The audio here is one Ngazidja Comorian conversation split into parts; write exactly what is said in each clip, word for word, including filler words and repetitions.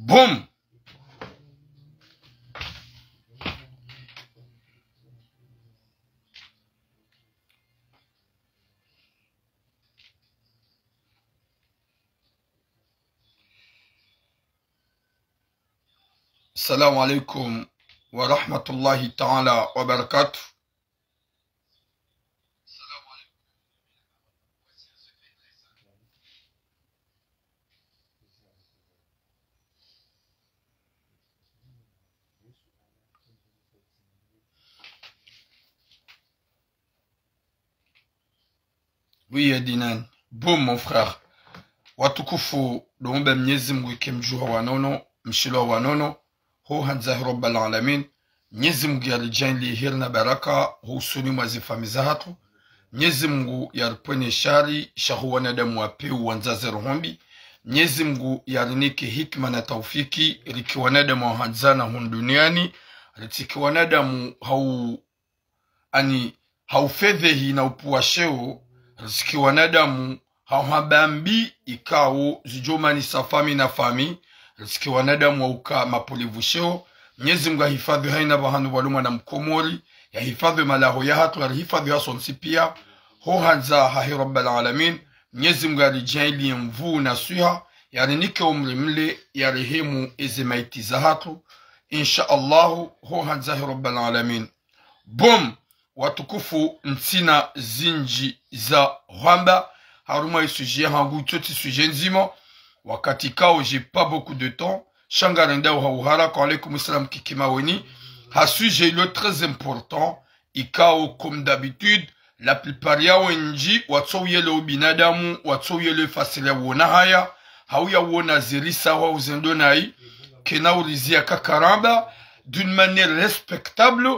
Boum. السلام عليكم ورحمة الله تعالى وبركاته. Oui, Yadinan. Bon, mon frère. Watukufu, ndo mbe Mnyezi Mungu ike mdjuha wa nono, mshilwa wa nono, ho handza he Rabbal Alamin. Mnyezi Mungu yaridjaanliye heri na baraka, ho usoni mwa ze famiyi zahatru. Mnyezi Mungu yaripvwene shari, sha ho wanadamu wa peu wandza ze roho mbi. Mnyezi Mungu yarinike hikima na taufiki, rike wanadamu wa handzana hunu duniani, ritsike wanadamu hau ani, ha ufedhehi na upvuwa sheo, ritsike wanadamu ha uhamba mbi ikao zidjo manisa famiyi na famiyi, ritsike wanadamu wa uka mapvolivu sheo. Mnyezi Mungu yahifadhwi hayina pvahanu pvwalo mwana mkomori, yahifadhwi malaho yahatru, yarihifadhwi hasontsi pia, ho handza hahe Rabbal Alamin. Mnyezi Mungu yaridjaanliye nvuu na swiha, yarinike umri mle, yarehemu eze maiti zahatru. Insha Allahu, ho handza he Rabbal Alamin. Bon, watukufu, ntsina zindji za hwamba harumwa ye sujet yahangu, itso tsi sujet ndzima, wakati kao j'ai pas beaucoup de temps, sha ngarendao ha uharaka. Wa alaykum salam Kiki Maweni. Ha sujet ilo très important, ikao comme d'habitude, la plupart ya wendji watso uyelewa ubinadamu, watso uyelewa efasiri ya uona haya, hau ya uona zirisa hau zendo nayi, kena uriziya kakaramba, d'une manière respectable,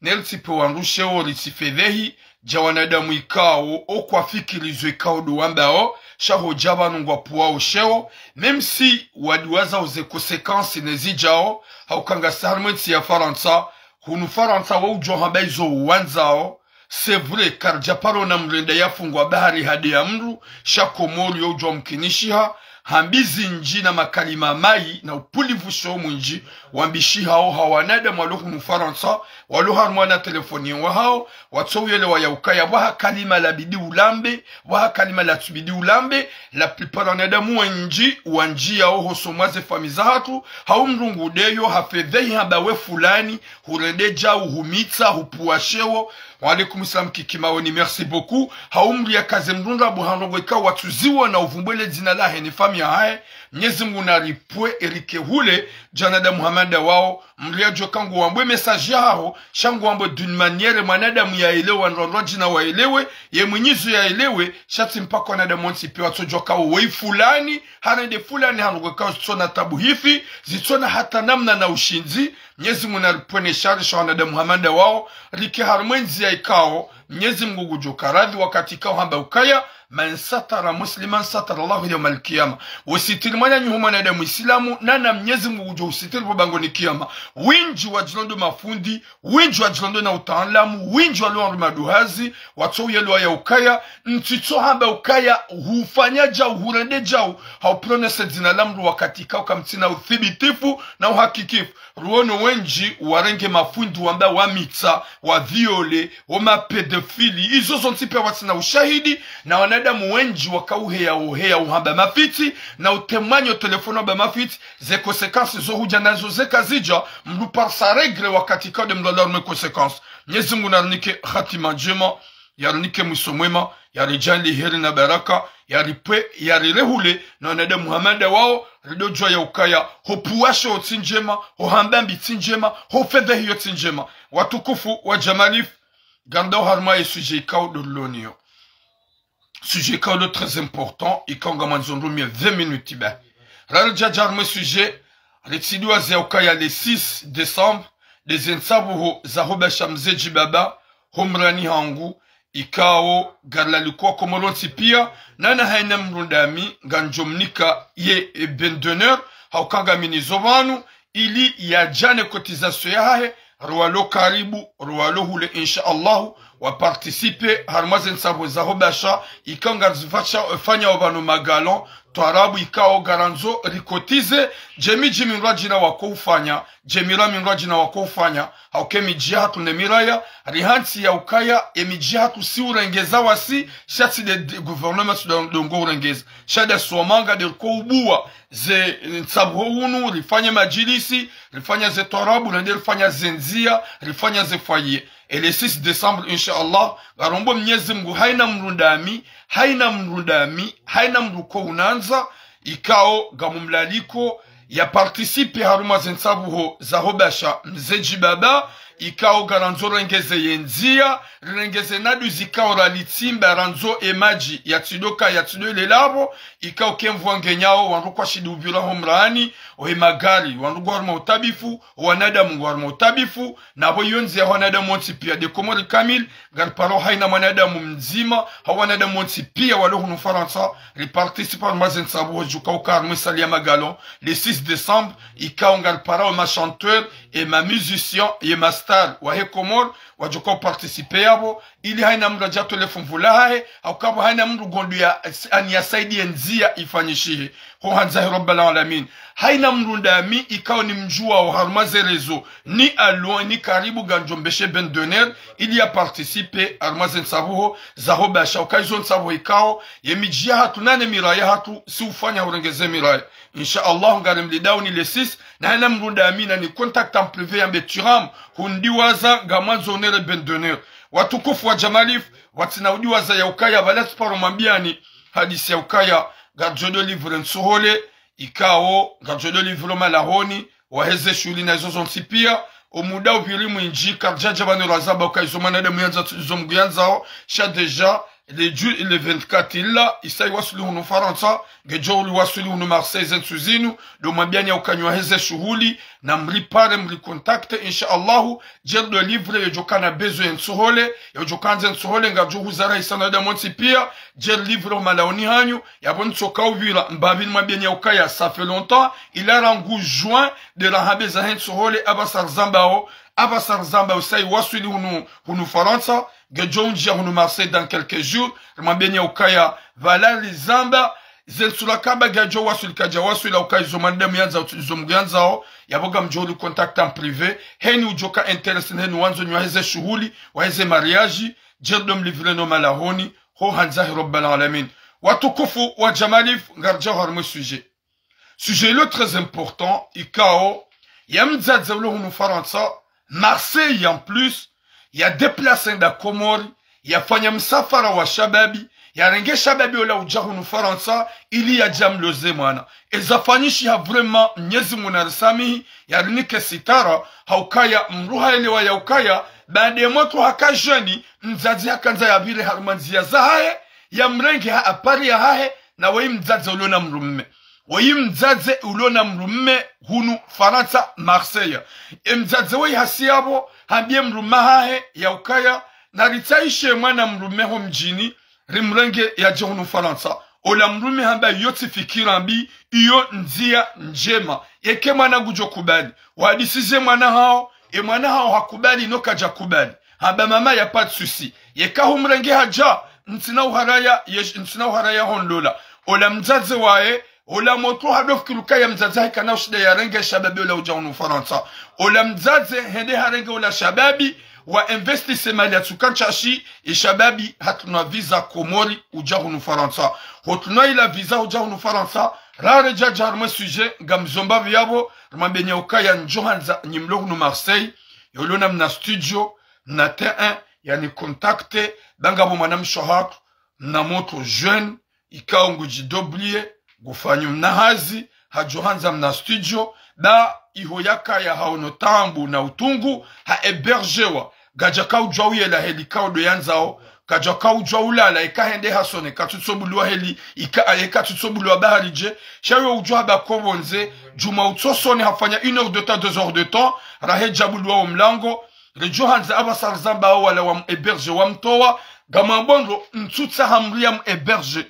ne ritsipve wandru sheo, ritsifedhehi, dja wanadamu ikao, okwafikiri zo ikao ndo wambao, sha ho dja pvanu ngwapvuwao sheo, même si wadiwaza uze conséquences ne zidjao, hauka ngasi harumwa entsi ya Farantsa, hunu Farantsa wo udjo hamba izo wandzao, c'est vrai, karidja paro na mrenda yafungwa bahari hade ya mdru, sha Komori yo udjo mkinishiha, hambi zindji na makalima mayi na upvolivu sheo mwindji, wambishihao ha wanadamu walo hunu Farantsa, walo harumwa na telefoni wahao, watso uyelewa ya ukaya, pvwaha kalima labidi ulambe, pvwaha kalima latsubidi ulambe, la plupart wanadamu wendji, wandjiyao ho usoni mwa ze famiyi zahatru, hau mdru ngu deyo, hafedhehi hamba we fulani, hurende djau, humitsa, hupvuwa sheo. Wa alaykum salam Kiki Maweni, merci beaucoup. Hau mdru yakaze mdru ndrabo ha ndrongoo ikao watsuziwa na uvumbwe le dzina lahe ne famiyi yahahe. Mnyezi Mungu naripvwe erike hule, dja wanadamu hama nda wao, mdru yadjo ka ngu wambwe message yahaho, sha ngu wambwe d'une manière mwanadamu yaelewa, ndrondro djina waelewe, ye mwinyi zo yaelewe, sha tsi mpaka wanadamu wontsi pia watsodjuwa kao we fulani, harende fulani, ha ndrongoo ikao zitsona tabu hifi, zitsona hata namna na ushindzi. Mnyezi Mungu naripvwene shari sha wanadamu hama nda wao, rike harumwa endziya ikao, Mnyezi Mungu ngudjo karadhi wakati ikao hamba ukaya, من ستر مسلما ستره الله يوم القيامة. Usitiri mwananyaho mwanadamu Isilamu, nana Mnyezi Mungu ngudjo usitiri pvo bangweni kiyama. Windji wadjilondo mafundi, windji wadjilondo na utaalamu, windji walo harumwa duhazi, watso uyelewa ya ukaya, ntsitso hamba ukaya, hufanya djau, hurende djau, hau prononcer dzina la mdru wakati ikao kamtsina uthibitifu na uhakikifu. Ruono wendji warenge mafundi wamba wamitsa, wa viole, wo ma pédophile, izo zontsi pia watsina ushahidi, na wanadamu wendji waka uheya, uheya, uhamba mafitsi, na utemwanyo telefoni wamba mafitsi, ze conséquences zo hudja nazo zeka zidja, mdru paro sa regret wakati ikao nde mdru walo harumwa e conséquence. Mnyezi Mungu narinike hatima ndjema, yarinike mwiso mwema, yaridjaanliye heri na baraka, yaripvwe, yarirehule, na wanadamu hama nda wao, ridodjuwa ya ukaya, ho pvuwa sheo tsi ndjema, ho hamba mbi tsi ndjema, ho fedhehi yo tsi ndjema. Watukufu wa Jamalif, ngarendao harumwa ye sujet ikao ndo rilo nayo. Sujet ikao ndo très important, ikao ngamwandzo nirumie vingt minutes ba. Raridja dja harumwa e sujet, ritsidiwaze ya ukaya le six décembre, nde ze ntsabuho za ho Basha Mze Djibaba, ho mrani hangu, ikao ngarilalikao Komori yontsi pia, nana hayina mdru ndami, ngamdjo mnika ye, e, bande d'honneur, hauka ngami nizo pvanu, ili yadje ne cotisation yahahe, ruwalo karibu, ruwalo hule, insha Allahu, wa participer harumwa ze ntsabuho za ho Basha, ikao ngarizifanya, fanya opvanu magalan, twarabu ikao ngarandzo rikotize, dje midji mindrwadjina wakoufanya, dje mira mindrwadjina wakoufanya, hauka emidji yahatru ne miraya, rihantsi ya ukaya, emidji yahatru si urengeza wasi, sha tsi nde, nde gouvernement tsi ndo, ndo ngourengeza. Sha nda si wamanga nde rikoubuwa, ze, eh, ntsabuho unu, rifanye madjilisi, rifanye ze twarabu, nende rifanye ze ndzia, rifanye ze foyer. Et le six décembre, Inch'Allah, ngarombo Mnyezi Mngu, haina mdru ndami, haina mdru ndami, haina mdru kounandza, ikao ngamumlaliko, ya participe harumwa ze ntsabuho za hobasha mze Djibaba, ikao ngarandzo rengeze ye ndzia, rirengeze nadu zikao ralitsimba randzo emadji ya tsidoka ya tsido ile labo, ikao ke mvua ngenyao, wandru kwashindi upvira ho mrani, ohe magari, wandru ngwa harumwa utabifu, owanadamu ngwa harumwa utabifu, na pvo iyo ndzia ho wanadamu wontsi pia, nde Komori kamili, ngariparao haina mwanadamu mdzima, hau wanadamu wontsi pia walo hunu Farantsa, riparticipe harumwa ze ntsabuho zidjokao uka harumwa e salle ya Magalon, le six décembre, ikao ngariparao ma chanteur, e ma musicien, ye ma star, wahe Komori, wadjokao participe yapvo, ili haina mdru adje atole funvu lahahe, hauka pvo haina mdru ngondro ya, ani ya saidi ye ndzia ifanyishihe. Ho handza he Rabbal Alamin. Haina mdru ndami ikao nimdjuwao harumwa ze réseaux, ni à loin, ni karibu, ngandjo mbeshe Ben Donner, ili ya participe harumwa ze ntsabuho za hobasha, uka izo ntsabuho ikao, ye midji yahatru nane miraya yahatru, si ufanya hurengeze miraya. Inch'Allah, ngarimlidao ni le six, na haina mdru ndami nani contacte en privé yambe Thuram, hundiwaza ngamwandzo unere Ben Donner. Watukufu wa Jamalif, watsina udiwaza ya ukaya, pvala tsiparo mwambiani, hadisi ya ukaya, ngaridjo livre ntsuhole, ikao, ngaridjo livre malahoni, waheze shuhuli na izo zontsi pia, omuda upviri mwindji, karidjadja pvanu razamba uka izo mwanadamu yandzao, izo Mngu yandzao, sha déjà, le ju-, le vingt-quatre ila, isa iwaswili hunu Farantsa, ngedjo uli waswili hunu Marseille ze ntsu zinu, ndo mwambiani ya uka nyi waheze shuhuli, na mripare, mricontacte, Inch'Allahu, dje ridjo livre, yedjoka na besoin ye ntsuhole, yedjoka andze ntsuhole, ngaridjo huza rahisa na wanadamu wontsi pia, dje rilivre ho malahoni hanyu, yapvo ntsoka upvira, mbapvi nimwambiani ya ukaya, ça fait longtemps, ila rangu juin, nde rahambe zahe ntsuhole, apvasa rizambao, apvasa rizambao, isa iwaswili hunu, hunu Farantsa, ngedjo undjia hunu Marseille dans quelques jours, rimwambiani ya ukaya, pvala rizamba, ze ntsu rakamba ngedjo waswili kadja waswili, hauka izo mwanadamu yandzao, izo Mngu yandzao, yapvo ngamdjo uli contacte en privé, heni udjoka intéressé, heni wandzo nyi waheze shuhuli, waheze mariage, dje ridjo mlivre no malahoni, ho handza he Rabbal Alamin. Watukufu wa Jamalif, ngaridjao harumwa e sujet. Sujet ilo très important, ikao, ya mdzadze ulo hunu Farantsa, Marseille en plus, ya déplace nda Komori, yafanya msafara wa shababi, yarenge shababi ola udja hunu Farantsa, ili yadje amloze mwana. Eza fanyishiha vraiment, Mnyezi Mngu narisamihi, yarinike sitara, haukaya mdru haelewa ya ukaya, baada ye mwana haka jeune, mdzadze hakandza yapvire harumwa ndzia zahahe, yamrenge ha apari yahahe, na weyi mdzadze ulo na mdrumme. Weyi mdzadze ulo na mdrumme hunu Farantsa, Marseille. E mdzadze weyi hasi yapvo, hambie mdrumme hahe ya ukaya, naritsahishe mwana mdrumme ho mdjini, rimrenge yadje hunu Farantsa. Ola mdrumme hamba iyo tsi fikira mbi, iyo ndzia ndjema. Yeka mwana ngudjo kubali. Wahadisize mwana hawo, e mwana hawo hakubali no kadja kubali. Hamba mama, y a pas de souci. Yeka humrenge hadja, ntsina uharaya, yesh-, ntsina uharaya honlola. Ola mdzadze waye, ola mwana hadofikiri ukaya mdzadze hahe kana ushinda yarenge shababi ola udja hunu Farantsa. Ola mdzadze hende harenge ola shababi, wa investise mali ya tsuka ntsashi, e shababi hatunwa visa Komori udja hunu Farantsa. Hotunwa ila visa udja hunu Farantsa, raredjadja harumwa e sujet, ngamzomba pvi yapvo, rimwambieni ya ukaya ndjo handza nyi mlo hunu Marseille, yolo namna studio, mna T un, yani contacte, ba ngapvo mwanamshe hatru, mna mwana jeune, ikao ngudjidébrouiller, ngufanyo mna hazi, hadjo handza mna studio, ba iho yakaya haono taabu na utungu, ha hébergewa, kadjaka udjua uyela heli ikao ndo yandzao, kadjaka udjua ulala, eka hende hasone, katsutso buliwa heli, ika, eka katsutso buliwa bahari dje, sha yo udjua hamba ko pvondze, djuma utso sone hafanya une heure de temps, deux heures de temps, rahe djabuliwa wo mlango, ridjo handza apvasa rizamba wala wa mu héberger wa mtowa, ngamwambo ndro ntsutsaha mdru ya mu héberger.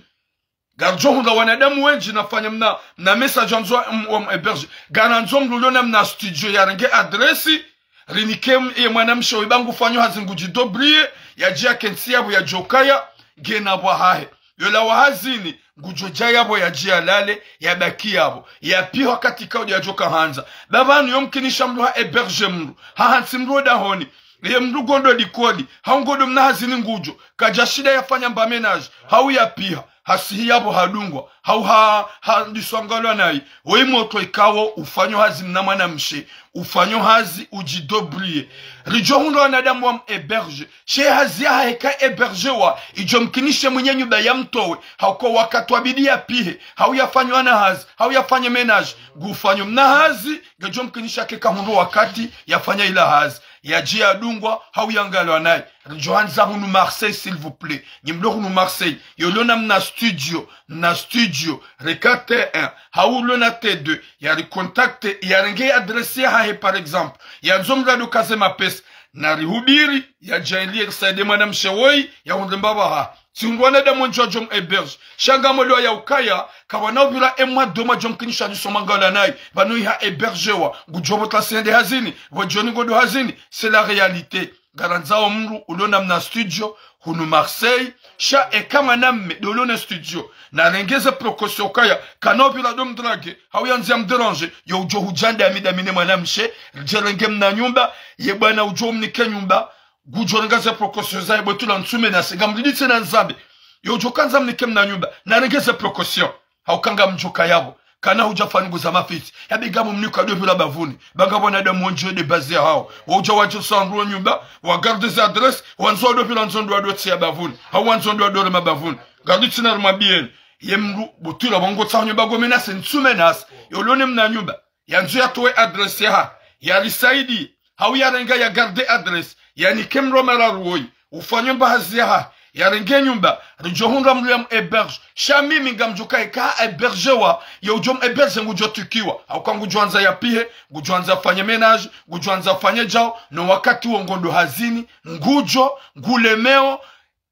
Ngaridjo hundra wanadamu wendji nafanya mna, mna message wandzo wa, wa mu héberger. Ngarandzo mdru ulo namna studio yarenge adresse, rinike m-, ye mwanamshe oyi ba ngufanyo hazi ngudjidébrouiller, yadje yakentsi yapvo yadjokaya, ngena pvwa hahe. yolawa hazini, ngudjo dja yapvo yadje yalale, yabaki yapvo, yapviha wakati kaudi yadjoka handza. Ba pvanu yomkinisha mndru ha héberger mndru, hahantsi mndru odahoni, ye mndru ngondo likoli, hau ngondo mna hazini ngudjo, kadja shinda yafanya mba ménage, hau yapviha, hasihi yapvo hadungwa, hau ha, handiswa ngalwa nayi, woyi motro ikao ufanyo hazi mna mwanamshe, ufanyo hazi udjidébrouiller. Ridjo hundra wanadamu wa mhéberger, she hazi yahahe ka hébergewa, idjo mkinishe mwenye nyumba yamtowe, hauka wakati wabidi yapvihe, hau yafanywa na hazi, hau yafanye ménage, ngufanyo mna hazi, ngedjo mkinisha ke kahundru wakati yafanya ila hazi, yadje yadungwa, hau yangalwa nayi. Ridjo handza hunu Marseille, s'il vous plaît. Nyi mlo hunu Marseille, yolona mna studio, mna studio, reka T un, hau lona T deux, yaricontacte, yarenge adresse yahahe, par exemple, yandzo mradi ukaze mapesa, narihubiri, yadje ili risaidie mwanamshe woyi, yahundre mbapvi ha. Tsihundru wanadamu wendji wadjo mhéberger. Sha ngamwelewa ya ukaya, kapvana upvira emwa doma djo mkinisha lisoma ngalwa nayi, pvanu iha hébergewa, ngudjo pvo tasi hende hazini, pvo djoni ngondo hazini, c'est la réalité. Ngarandzao mndru ulona mna studio hunu Marseille, sha eka mwanamme ndo ulona studio, narenge ze précaution ukaya, kana upvira ndo mdrague, hau yandzi yamdéranger, yo udjo hudja ndami ndami ne mwanamshe, ridje renge mna nyumba, ye bwana udjo mnike nyumba, ngudjo renga ze précaution zahe, bwe tula ntsume nasi, ngamliditse na nzambe, yo udjo kandza mnike mna nyumba, narenge ze précaution. Hauka ngamdjoka yapvo, kana hudja fanyi nguza mafitsi, yabiga mumnika ndo pvira bapvuni, ba ngapvo wanadamu wendji wende bazi yahao, wo udja wadjo sandru nyumba, wagarde ze adresse, wandzo ndo pvira ndzo ndo wadotsi ya bapvuni, hau wandzo ndo wadore mabapvuni. Garde tsina ruma bien, ye mndru butula wango tsaho nyumba ngome nasi, ntsume nasi, yolone mna nyumba, yandzo yatowe adresse yaha, yarisaidie, hau yarenga yagarde adresse, yanike mndru mararu woyi, ufanyo mba hazi yaha, yarenge nyumba, ridjo hundra mndru ya mhéberger. Sha mimi ngamdjoka eka hébergewa, yo udjo mhéberger ngudjo tukiwa, hauka ngudjo handza yapvihe, ngudjo handza fanye ménage, ngudjo handza fanye djao, no wakati wo ngondo hazini, ngudjo, ngulemeo,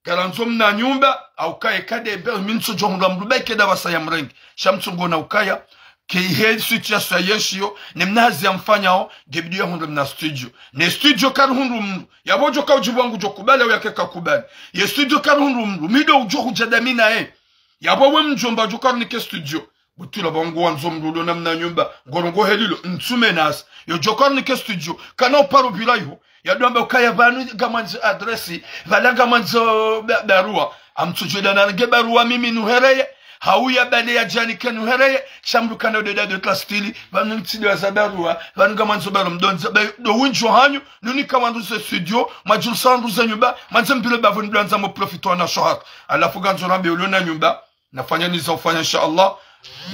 ngarandzo mna nyumba, hauka eka nde héberger, mi ntsudjo hundra mndru ba ike nda pvasa yamrenge. Sha mtsungona ukaya, ke ihe situation yeshiyo, ne mna hazi yamfanyao, ngebidi yahundre mna studio. Ne studio karihundru mndru, yapvo djoka udjibu wangu djo kubali, au yake kakubali. Ye studio karihundru mndru, mi ndo udjo hudja ndami naye. Yapvo we mdjomba djoka rinike studio. Butula wangu wandzo mndru ulona mna nyumba, ngorongohe lilo, ntsume nasi. Yo djoka rinike studio, kana uparo pvira iho, yadwamba ukaya pvanu ngamwandzo adresse, pvala ngamwandzo ba-, barua. Amtsudjo enda narenge barua mimi nuhereye, hau ya bale yadje yanike nuhereye, sha mndru kana udeda de clastili, pvanu ntsi ndo waza barua, pvanu ngamwandzo barua mdondza, ba-, ndo windji wahanyu, nunika wandru ze studio, mwadjulisa wandru ze nyumba, mwandze mpvire bapvuni ndo wandza mo profiter wanasho hatru. Halafu ngandzo rambe ulona nyumba, nafanya niza ufanya, insha Allah,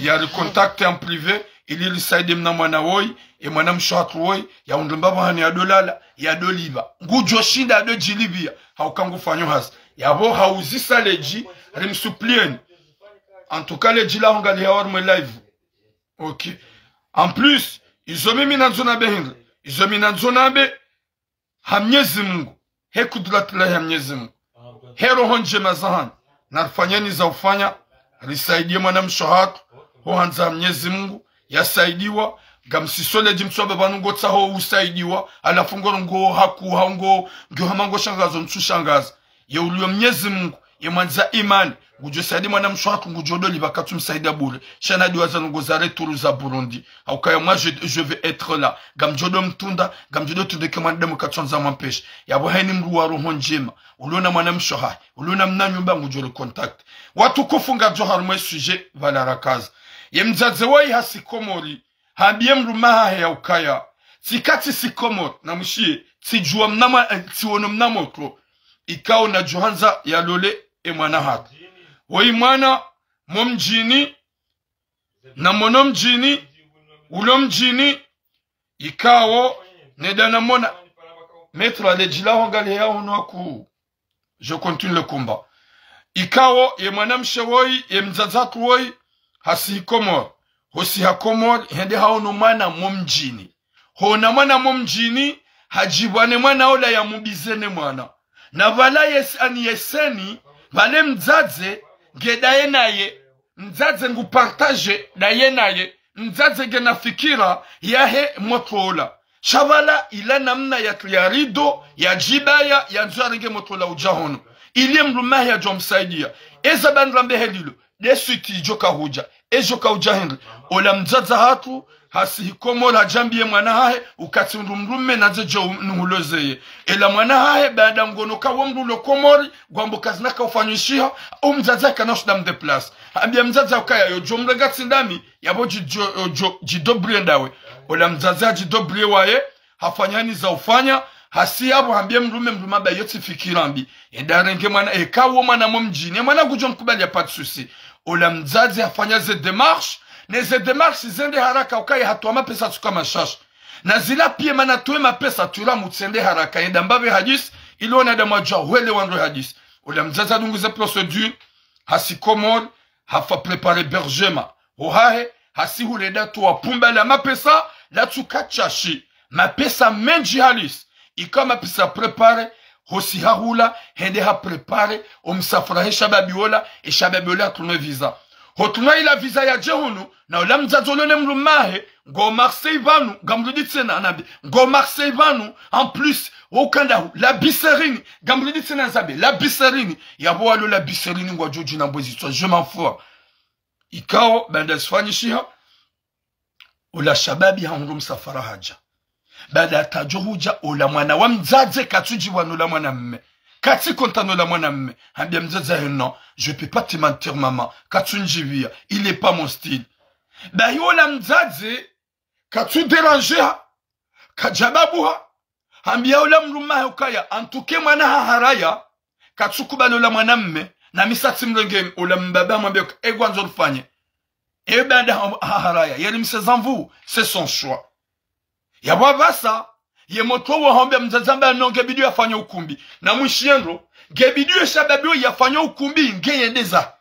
yaricontacte en privé, ili risaidie mna mwana woyi, ye mwanamshe hatru woyi, yahundre mbapvi hani yadolala, yadolipva. Ngudjo shinda yadodjilipvia, hauka ngufanyo hazi. Yapvo hauzisa ledji, rimsupplieni. En tout cas, ledji laho ngaliha harumwa live. Ok. En plus, izo mimi nandzo nambe hindri. Izo mi nandzo nambe, ha Mnyezi Mungu, he kudratullah ya Mnyezi Mungu, he roho ndjema zahanyu, narifanyeni za ufanya, risaidie mwanamshe hatru, ho handza ha Mnyezi Mungu, yasaidiwa, ngamsiso ledji mtswaba pvanu ngotsaho usaidiwa, halafu ngorongoho haku, hau ngo, ngiyo hama ngoshangazo mtsushangaza. Ye uliyo Mnyezi Mungu, ye mwandza imani, ngudjo saidia mwanamshe hatru, ngudjo dolipva, katsumsaidia bure. Sha nadiwaza ndrongo za retour za Burundi. Haukaya moi, je, je vais être là. Ngamdjo do mtunda, ngamdjo do tunda eka mwanadamu katsuandza mwampeshe. Yapvo hayini mndru wa roho ndjema, ulona mwanamshe hahe, ulona mna nyumba, ngudjo le contact. Watukufu, ngadjo harumwa sujet, pvala rakaza. Ye mdzadze woyi hasi Komori, hambiye mdrume hahe ya ukaya, tsika tsisi Komori, na mshiye, tsidjuwa mna mwa-, eh, tsiwono mna motro, ikao nadjo handza yalole e mwana hatru. Woyi mwana, mo mdjini, na mono mdjini, ulo mdjini, ikao, neda na mona, maître, ledji laho ngalihe ya hunu aku. Je continue le combat. Ikao, ye mwanamshe woyi, ye mdzadze hatru woyi, hasi Komori. Hosi ha Komori, hende haono mwana mo mdjini. Hona mwana mo mdjini, hadjipvwa ne mwana ola yamubize ne mwana. Na pvala yesi ani yeseni, pvale mdzadze, nge daye naye, mdzadze ngu partage daye naye, mdzadze ngena fikira yahe motro ola. Sha pvala ila namna ya, ya rido, yadjibaya, yandzo yarenge motro ola udja hono. Ili ye mdrume hahe yadjo msaidia. Eza bandra mbehe lilo, de suite idjo kahudja. Edjo kahudja hindri? Ola mdzadze hatru, hasihi Komori hadjambiye mwana hahe, uka tsi ndo mdrume nadze djo nuhulozeye. Ela mwana hahe, baada ngono ka wo mdru lo Komori, ngwambo kazina kaufanyishiha, o mdzadze kana shuda mdéplace. Hambiya mdzadze ukaya yo djo mrenga tsi ndami, yapvo dji-, djo, yo djo, djidébrouiller ndawe. Ola mdzadze hadjidébrouiller waye, hafanya niza ufanya, hasi yapvo hambiye mdrume, mdrume hamba yo tsi fikira mbi. Enda renge mwana, eka wo mwana mo mdjini, e mwana ngudjo mkubali, y a pas de souci. Ola mdzadze hafanya ze démarche, ne ze démarche zende haraka ukaya hatowa mapesa tsuka mashasha. Na zila piya mana towe mapesa tula mutsende haraka, yenda mbapve hadisi, ili wanadamu wadjuwa hwelewa ndro hadisi. Ola mdzadze hadungu ze procédure, hasi Komori, hafa préparer hébergement. Ho hahe, hasi hule nda towa pumba la mapesa, la tsuka shashi. Mapesa mendji halisi. Ika mapesa préparer, hosi hahula, hende ha préparer, o msafara he shababi ola, e shababi ola hatrunwe visa. Hotrunwa ila visa yadje hunu, na ola mdzadze olo ne mdrume hahe, ngo Marseille pvanu, ngamrudi tsena, hanambi, ngo Marseille pvanu, en plus, wo ukanda hu, la Bicerini, ngamrudi tsena nzambe, la Bicerini, yapvo walo la Bicerini, ngwadjo djina mbwezi tswa, je m'en fous. Ikao, baanda zifanyishiha, ola shababi hahundru msafara hadja. Baada hata djo hudja, ola mwana wa mdzadze katsudjiwa nola mwana mme. Katsi konta nola mwana mme. Hambiya mdzadze hahe, non, je peux pas te mentir, maman. Katsundjiviya. Il est pas mon style. Bahi ola mdzadze, katsu déranger ha. Kadjababuha. Hambiya ola mdrume hahe ukaya, en tout cas mwana haharaya, katsukubali ola mwana mme, na mi sa tsi mrenge, ola mbaba hamwambiya uka, e ngwandzo rifanye. E baada ha-, haharaya, yeri mseza nvu, c'est son choix. Yapvo apvasa, ye motro wa hambiya mdzadze amba non, ngebidi yafanye ukumbi. Na mwishiye ndro, ngebidi ye shababi yafanye ukumbi, nge yende za.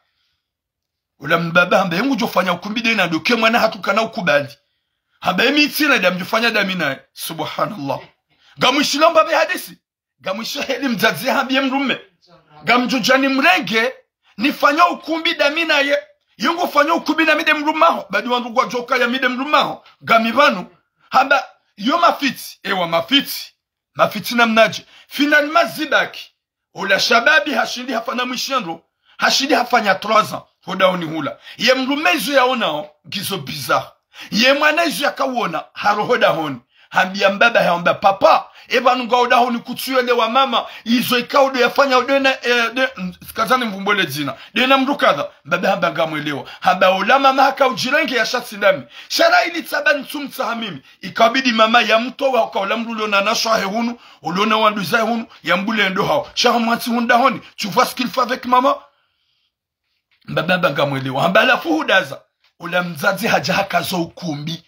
Ola mbaba hamba, ye ngudjo fanya ukumbi de na doke mwana hatru kana ukubali. Hamba, emi itsina da mdjo fanya dami naye. Subhanallah. Ngamwishilo mbapve hadisi. Ngamwisho heli mdzadze hambiye mdrume. Ngamdjo dja nimrenge, nifanye ukumbi dami naye. Ye ngufanya ukumbi na mi de mdrume haho. Badi wandru ngwadjo ukaya mi de mdrume haho. Ngami pvanu. Hamba, yo mafitsi. Ewa mafitsi. Mafitsi namnadje. Finalement zibaki. Ola shababi hashindi hafanya mwishiye ndro, hashindi hafanya trois ans, ho dahoni hula. Ye mdrume izo yaonao, ngizo bizarre. Ye mwana izo yakawona, haro ho dahoni. Hambiya mbaba hahe amba, papa, e pvanu ngaho dahoni kutsuyelewa mama, izo ikao do yafanya o de na, eh, de, mm, kazani mvumbole dzina. De na mdru kadha, mbaba hamba ngamwelewa. Hamba ola mama haka udjirenge yasha tsi ndami. Sha ra ili tsaba ntsumtsaha mimi. Ikabidi mama yamtowa uka ola mdru ulo na wanashe wahe hunu, ulo na wanduzahe hunu, yambule ndo hawo. Sha hamwantsi hunu dahoni, tu vois ce qu'il fait avec maman? Mbaba hamba ngamwelewa. Hamba halafu hudaza. Ola mdzadze hadja hakaza ukumbi.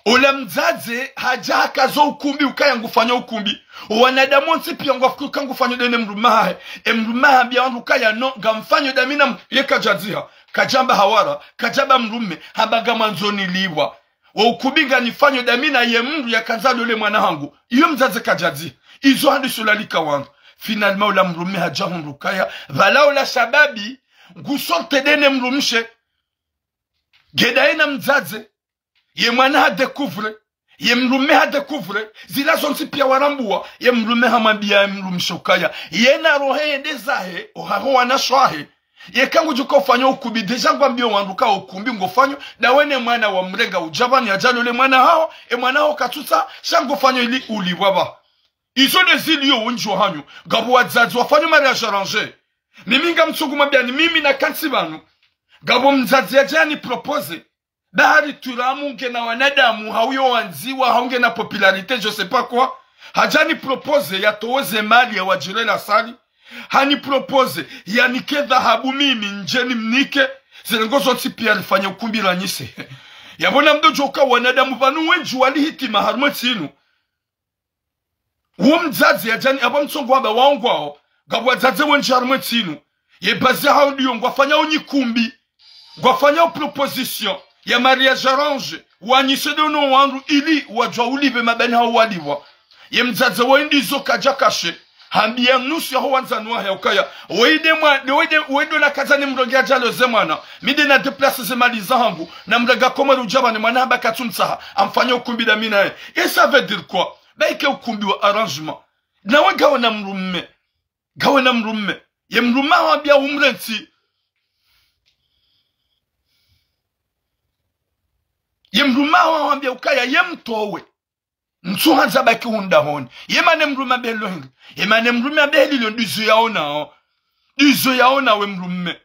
Ola mdzadze hadja hakaza ukumbi ukaya ngufanya ukumbi. Owanadamu wontsi piya ngwafikiri uka ngufanya de ne mdrume hahe. E mdrume hahe hambiya wandru ukaya non, ngamfanya dami na m-, ye kadjadziha. Kadjamba hawara, kadjamba mdrume, hamba ngamwandzo nilipvwa. Wo ukumbi nganifanya dami na ye mdru yakandza lole mwana hangu. Iyo mdzadze kadjadziha. Izo handi sulalika wandru. Finalement ola mdrume hadja hundru ukaya, pvala ola shababi, ngu sortir de ne mdrumshe. Nge daye na mdzadze. Ye mwana ha découvre. Ye mdrume ha découvre. Zila zontsi piya warambuwa. Ye mdrume hamwambiya ye mdrumshe ukaya, yena rohe yende zahe, ohaho wanashe wahe. Yeka ngudjo ka ufanya ukumbi, déjà ngwambiyo wandru ka ukumbi ngofanyo, dawe ne mwana wamrenga udja pvani yadja lole mwana haho, e mwana haho katsutsaha, sha ngofanyo ili ulipvwa pvaha. Izo de zilio wendji wahanyu, ngapvo wadzadze wafanyo mariage arrangé. Mimi ngamtsungu mwambiyani, mimi nakantsi pvanu. Ngapvo mdzadze yadja yani proposé. Bahari turamu ngena wanadamu, hau yo wandziwa, hau ngena popularité, je sais pas quoi. Hadja ni proposé yatowe ze mali yawadjire la salle. Hani proposé yanike dhahabu mimi ndje nimnike. Zile ngo zontsi piya rifanye ukumbi ranyise. Yapvo namdodjo uka wanadamu pvanu wendji wali hitima harumwa entsi inu. Wo mdzadze yadja ni apvo mtsongo wamba waongwawo, ngapvo wadzadze wendji harumwa entsi inu. Ye bazi hawo ndiyo ngwafanyao nyikumbi, ngwafanyao proposition ya mariage arrangé, wanyise de no wandru ili wadjuwa ulipve mabani hawo walipvwa. Ye mdzadze woyi ndizo kadja kashe, hambiya nusu yaho wandzani wahe ukaya, woyi de mwa-, de woyi de, woyi de nakadza nimrenge yadja loze mwana, mi de na déplacé ze mali zahangu, namrenga Komori udja pvani mwana hamba katsumtsaha, amfanye ukumbi dami naye. Et ça veut dire quoi? Bahi ke ukumbi wa arrangement. Nawe ngawe na mdrume. Ngawe na mdrume. Ye mdrume hahwambia umrentsi. Ye mdrume hahwambia ukaya ye mtowe. Ntsu handza baki hundahoni. Ye mana mdrume abehelo hindri. Ye mana mdrume abehelo ndizo yaonao. Ndizo yaona we mdrume.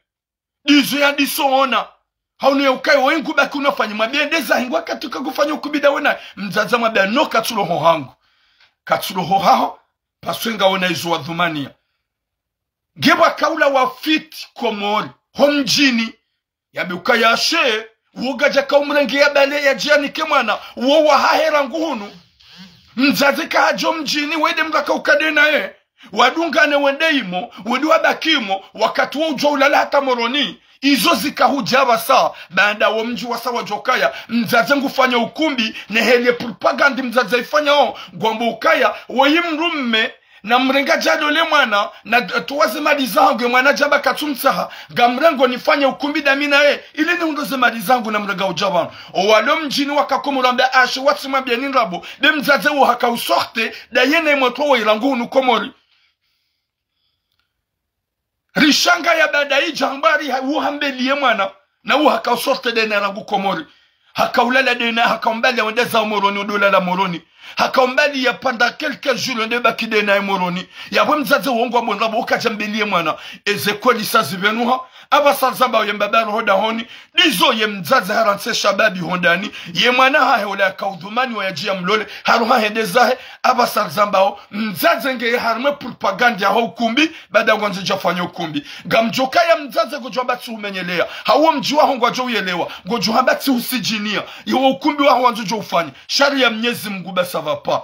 Ndizo yadiso ona. Haunu ya ukaya we ngu baki unafanyi mwambie ndeza hingu wakati uka kufanya ukumbi da wena. Mdzadze mwambia no katsulo ho hangu. Katsulo ho haho. Paswe ngaona izo wadhumania. Nge pvwakaula wa fiti Komori. Ho mdjini. Yambe ukaya she, wo ngadjaka umrenge yabale yadjianike mwana, wo wahahe rangu hunu. Mdzadze kahadjo mdjini, wende mdru aka ukade naye. Wadungane wende imo, wende wabaki imo, wakati wo udjo ulala hata Moroni. Izo zika hudja pvasa, baanda wo mdji wasa wadjo kaya, mdzadze ngufanya ukumbi, ne hele propagande mdzadze ifanyao, ngwambo ukaya, woyi mdrume, namrenge djadole mwana, na towaze mali zangu, ye mwana djamba katsumtsaha, ngamrengo nifanye ukumbi dami naye, ili nihundre ze mali zangu namrenge udja pvanu. Owalo mdjini waka Komori wambe ashe watsi mwambie ni ndrabo, be mdzadze wo haka usorte, daye ne mwana wo irangu hunu Komori. Rishanga ya baanda idja hamba ari ha-, uhambeliye mwana, na uhaka usorte dena rangu Komori. Haka ulala dena, haka umbali ya wende za Moroni, udo ulala Moroni. Haka umbali ya pendant quelques jours, wende baki dena ya Moroni. Yapvo mdzadze wo ngwambo ndrabo, ukadja mbeliye mwana. Eze kweli sa zipvenuha, apvasa zamba ye mbaba roho dahoni, ndizo ye mdzadze harantsi shababi hondani, ye mwana hahe ule yaka udhumani wa yadji ya mlole, haruha hende zahe, apvasa zambao, mdzadze ngeye harimwe propagande yaho ukumbi, baanda ngwandzo djafanya ukumbi. Ngamdjo kaya mdzadze ngodjo amba tsi umenyelea. Hawo mdji waho ngwadjo uyelewa. Ngodjo hamba tsi usidjinia. Iwo ukumbi waho wandzo djo ufanya. Sha ri ya Mnyezi Mngu ba ça va pas.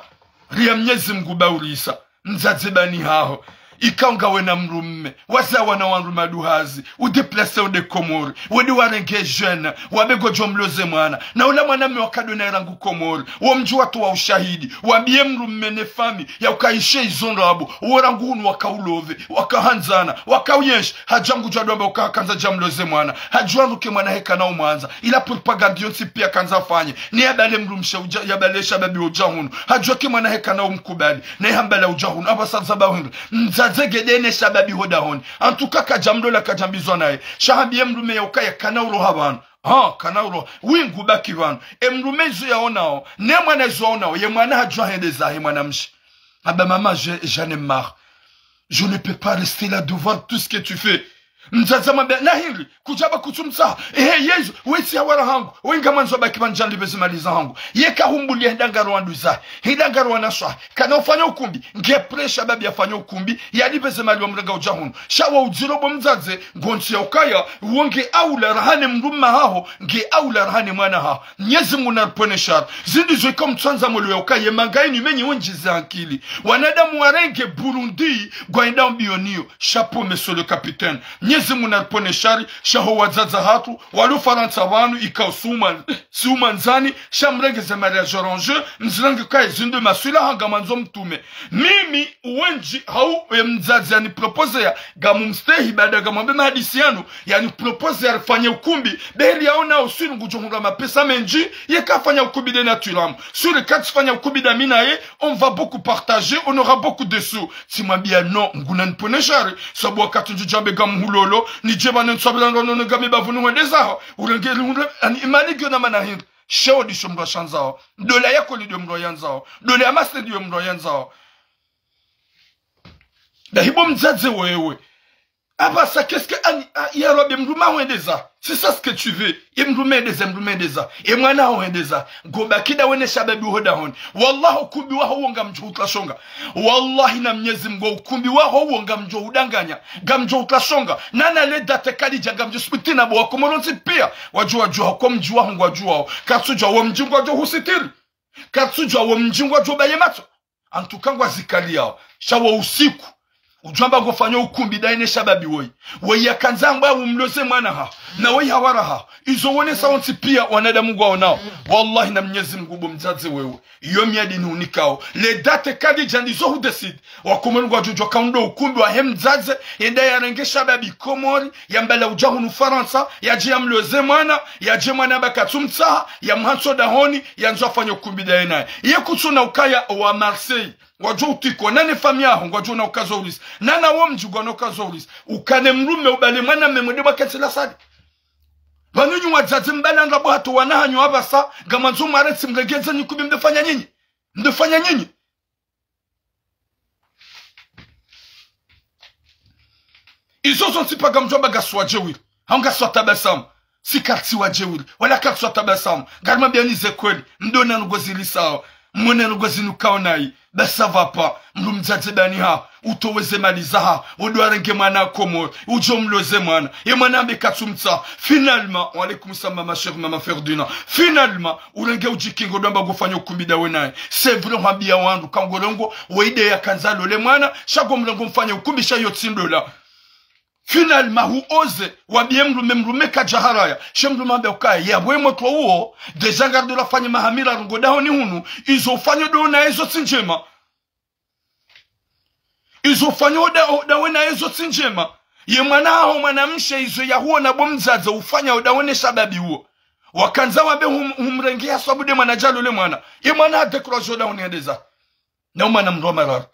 Ri ya Mnyezi Mngu ba urisa. Mdzadze bani haho. Ika ngawe na mdrume. Waza wana wandru maduhazi. Udéplacé ude Komori. Wende warenge jeune. Wambe ngodjo mloze mwana. Na ula mwana mme wakado naye rangu Komori. Wo mdji watowa ushahidi. Wambie mdrume ne fami. Ya ukaishe izo ndrabo. Wo rangu hunu waka ulove. Waka handzana. Waka uyenshi. Hadja ngudjo amba uka hakandza dja mloze mwana. Hadjua nuke mwana heka na umwandza. Ila propagande yontsi pia kandza afanye. Ne yabale mdrumshe udja, yabale shababi udja hunu. Hadjua ke mwana heka na umkubali. Ne hambala udja hunu. Apvasa zamba uhindri. Mdzadze ngede ne shababi ho dahoni. En tout cas kadja mlola kadja mbizwa naye. Sha hambie mdrume ya ukaya kana uroha pvanu. Ha, kana uroha. Wingu baki pvanu. E mdrume izo yaonao. Ne mwana izo yaonao. Ye mwana hadjua hende zahe mwanamshe. Amba maman, je, j'en ai marre. Je ne peux pas rester là de voir tout ce que tu fais. Mdzadze mwambia, na hindri, kudjamba kutsumtsaha. Ehe, yezo, we tsi hawara hangu. We ngamwandzo baki pvanu dja nilipve ze mali zahangu. Yeka humbulia hindangaro wandru zahe. Hindangaro wanaswahe. Kana ufanya ukumbi. Nge prêt shababi yafanya ukumbi. Yalipve ze mali wamrenge udja hunu. Sha wo udziro bo mdzadze, ngontsi ya ukaya, wo nge aula raha ne mdrume haho, nge aula raha ne mwana haho. Mnyezi Mngu naripvwene shari. Zindri zo ika mtsandza molo ya ukaya, manga inu menyi wendji ze ankili. Wanadamu warenge Burundi, ngwaenda mbio niyo. Chapeau, monsieur le capitaine. Mnyezi Mngu naripvwene shari, sha ho wadzadze hatru, walo Farantsa pvanu, ika usuma, si umandzani, sha mrenge ze mariage arrangé, mzirenge kaya zindri maswila ha ngamwandzo mtume. Mimi, wendji, hau, e mdzadze ani proposé ya, ngamumstehi baanda ngamwambe mahadisi yanu, yani proposé ya rifanye ukumbi, be heli yaona uswili ngudjo hundra mapesa mendji, yeka fanya ukumbi de nature amu. Suri katsi fanya ukumbi dami naye, on va beaucoup partager, on aura beaucoup de sous. Tsimwambia non, nguna nipvwene shari, sabu wakati ndjo djambe ngamhulolo, nidje pvanu ntswabila ndo nono ngami bavuni wende zaho, urenge li hundre, ani imani ngiyo na mana hindri. Sheo ndisho mdru ashandzao. Dola yako lidio mdru ayandzao. Dola ya mase lidio mdru ayandzao. Dahibo mdzadze wewe. Apvasa, qu'est-ce que, ani, a, ya Rabbi, mdrume hwendeza. C'est ça ce que tu veux. Ye mdrume hendeza, mdrume hendeza. Ye mwana hwendeza. Ngo baki da wene shababi ho dahoni. Wallah, ukumbi waho wo ngamdjo utla shonga. Wallahi na Mnyezi Mngu, ukumbi waho wo ngamdjo udanganya. Ngamdjo utla shonga. Nana le date kalidja ngamdjo sipiti na bo wa Komori wontsi pia. Wadjo, wadjo, hako mdji waho ngwadjuwao. Katsudja wo mdji ngwadjo husitiri. Katsudja wo mdji ngwadjo baye matso. En tout cas ngwazikaliao. Sha wo usiku. Udjwamba ngofanya ukumbi daye ne shababi woyi. Woyi yakandza amba umloze mwana haho. Na woyi hawara haho. Izo wonesa wontsi pia wanadamu ngwaonao. Wallahi na Mnyezi Mngu bo mdzadze wewe. Iyo miadi nihunikao. Le date kalidja ndizo hudécide. Wa Komori ngwadjodjuwa kaundo ukumbi wahe mdzadze, yende yarenge shababi Komori, yambala udja hunu Farantsa, yadje yamloze mwana, yadje mwana bakatsumtsaha, yamhantso dahoni, yandzo afanye ukumbi daye naye. Ye kutsuna ukaya wa Marseille, ngwadjo utiko, nane famiyi yaho, ngwadjo ona ukazo urisa. Nana wo mdji ngwana ukazo urisa. Ukane mdrume ubale mwana mme mwende mwakentsi la salle. Pvanu nyi wadzadze mbala ndrabo hata wana hanyu apvasa, ngamwandzo mwarentsi mregeze nyi kubi mdefanya nyinyi. Mdefanya nyinyi. Izo zontsi paka mdjwamba ngasi wadjewiri. Hau ngasi watabasamu. Si kartsi wadjewiri. Wala kartsi watabasamu. Ngarimwambiani ze kweli. Mdona ndrongoo zilisao. Mwone ndrongoo zinu kaonai. Basi ça va pas. Mdru mdzadze bani ha. Utoweze mali zaha. Udo arenge mwana Komori. Udjo mloze mwana. Ye mwana ambe katsumtsa. Finalement. Wa alaikum salam, ma chère maman Ferdinand. Finalement. Urenge udjikingo ndo amba ngofanya ukumbi ndawe naye. C'est vrai, hwambia wandru, kangorongo, weide ya kandza lole mwana, sha ngo mrengo mfanye ukumbi sha yo tsi ndola. Finalement, hu oze, wambie mdrume, mdrume kadja haraya. She mdrume ambe ukaya, ya bwe motro uwo, déjà ngardo la fanye mahamira rungo dahoni hunu, izo ufanye ndo naye zo tsi ndjema. Izo ufanya oda, oda wena ezo tsi ndjema. Ye mwana haho mwanamshe izo yahuona bo mdzadze ufanya oda wene shababi uwo. Wakandza wambe hum-, humrenge ya sababu nde mwana djalo le mwana. Ye mwana ha découragé oda wene yendeza. Na umwana mdru wa mararu.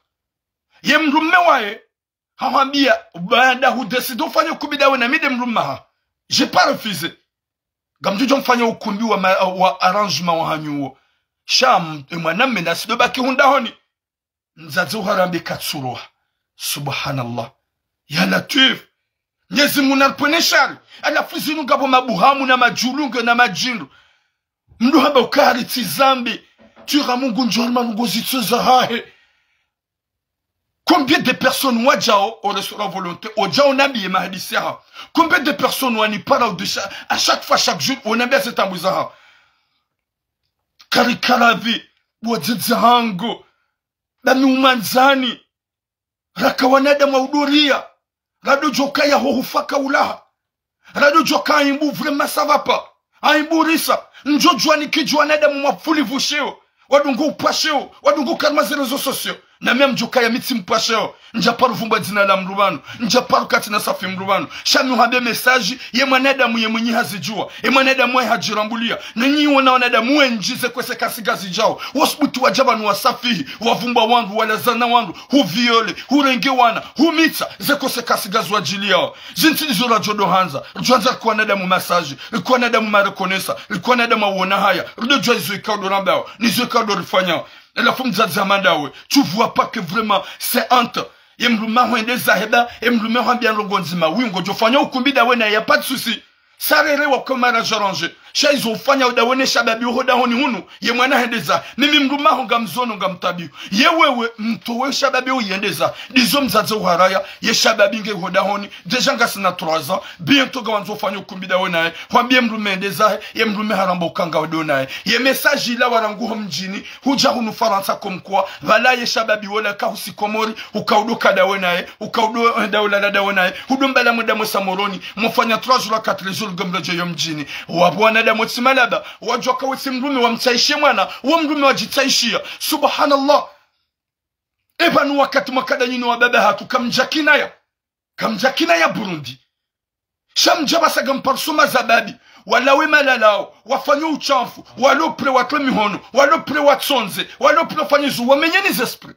Ye mdrume waye, hahwambia, baada hu décidé ufanya ukumbi ndawe na mi nde mdrume haho. J'ai pas refusé. Ngamdjudjo mfanya ukumbi wa ma-, wa arrangement wa hanyu uwo. Sha m-, e mwana mme nasi ndo baki hundahoni. Mdzadze uharambe katsuroha. Subhanallah. Ya Latwif. Mnyezi Mungu naripvwene shari. Halafu zinu ngapvo mabuhamu na madjulunge na madjindru. Mdru hamba ukari tsi zambi. Tsira Mungu ndjorima nungo zitso zahahe. Combien de personnes wadjao au restaurant Volonté, wadjao nambiye mahadisi yaha. Combien de personnes wanipara au de cha-, à chaque fois, chaque jour, wanambia ze taabu zaha. Kari karavi, wadzadze hangu. Dami umandzani. Raka wanadamu wa udoria. Rado djoka ya ho hufa ka ulaha. Rado djoka aimbu vraiment ça va pas. Aimbu risa. Ndjo djuwa ni kidjo wanadamu mwa pvuli vusheo. Wadungu upasheo. Wadungu karima ze réseaux sociaux. Na mi amdjoka ya mi tsi mpasheo. Ndja paru vumbwa dzina la mdru pvanu. Ndja paru kati na safi mdru pvanu. Sha mi uhambe message. Ye mwanadamu ye mwinyi hazidjuwa. Ye mwanadamu waye hadjirambulia. Nenyi wona wanadamu wendji ze conséquences ngazidjao. Wasubutu wadja pvanu wasafihi, wavumbwa wandru, walazana wandru, hu violé, hurenge wana, humitsa, ze conséquences ngaziwadjiliao. Zintsi ndizo radjo ndo handza, ridjo handza rike wanadamu masaji, rike wanadamu marekonesa, rike wanadamu wawona haya, rudo djuwa izo ikao ndo rambao, nizo ikao ndo rifanyao. Halafu mdzadze hama ndawe, tu vois pas que vraiment c'est honte. Ye mdrume hwende zahe ba, ye mdrume hwambia ndrongoo ndzima, wi ngodjo fanya ukumbi ndawe na y a pas de souci. Sarere wa ko mariage arrangé. Sha izo ufanya oda wene shababi uho dahoni hunu. Ye mwana hende za. Mimi mdrume haho ngamzono ngamtabihu. Ye wewe mtowe shababi uyende za. Ndizo mdzadze uharaya. Ye shababi nge uho dahoni. Déjà ngasina trois ans. Bientôt ngawandzo ufanya ukumbi ndawe naye. Hwambie mdrume hende zahe. Ye mdrume haramba uka ngawodo naye. Ye message ila warangu ho mdjini. Hudja hunu Farantsa comme quoi. Pvala ye shababi wola kahusi Komori. Uka udo ka ndawe naye. Uka udo, eh, ndawe lala ndawe naye. Udo mbala mwenda mwesa Moroni. Mufanya trois jours, quatre jours, ngamredjeyo mdjini. Wapvo wanadamu tsi malaba, wadjuwa ka wetsi mdrume wamtsaishe mwana, wo mdrume wadjitsaishia. Subhanallah. Epvanu wakati mwakada nyinyi wababa hatru kamdjakinaya. Kamdjakinaya Burundi. Sha mdja pvasa ngamparuso mazababi. Walawe malalao, wafanye utshafu, walo prêt watowe mihono, walo prêt watsondze, walo prêt wafanye zu, wamenyeni ze esprit.